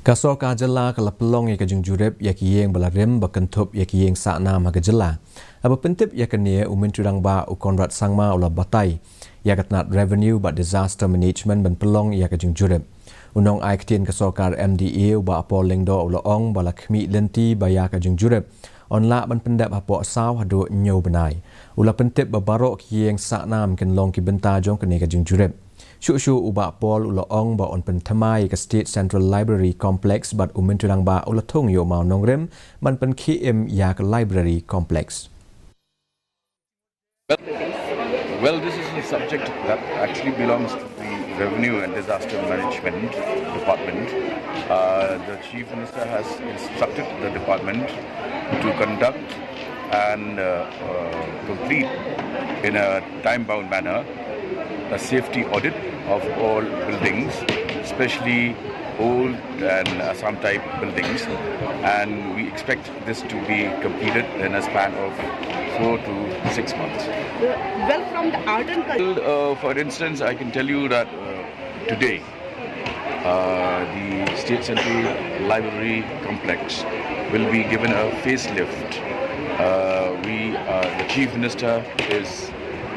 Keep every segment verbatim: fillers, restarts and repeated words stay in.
Ka sorkar jylla ka la pynlong ïa ka jingjurip ïa ki ïing ba la rim ba kynthup ïa ki ïing sahnam ha ka jylla. Haba pyntip ïa kane, u Myntri Rangbah u Conrad Sangma u la batai ïa ka tnat Revenue bad Disaster Management ban pynlong ïa ka jingjurip. U nongai ktien ka sorkar M D A u Bah Paul Lyngdoh u la ong ba la khmih lynti ba ïa ka jingjurip yn lah ban pyndep hapoh saw haduh hynñiew bnai. U la pyntip ba baroh ki ïing sahnam kin long ki bynta jong kane ka jingjurip. Shuh shuh u Bah Paul u la ong ba yn pynthymmai ïa ka State Central Library Complex bad u Myntri Rangbah u la thung ïa u mawnongrim ban pynkhie im ïa ka Library Complex. Well, this is a subject that actually belongs to the Revenue and Disaster Management Department. Uh, the Chief Minister has instructed the department to conduct and uh, uh, complete in a time-bound manner a safety audit of all buildings, especially old and Assam-type buildings, and we expect this to be completed in a span of four to six months. Well, from the art and culture. Well, uh, for instance, I can tell you that uh, today uh, the State Central Library Complex will be given a facelift. Uh, we, uh, the Chief Minister is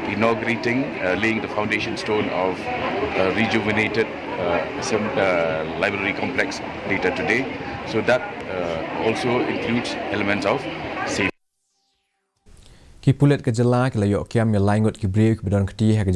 inaugurating, uh, laying the foundation stone of a rejuvenated uh, sem- uh, library complex later today. So that uh, also includes elements of safety. Ki pulit ka jylla ki la ïoh kiam ïa lai ngut ki briew kiba don kti ha ka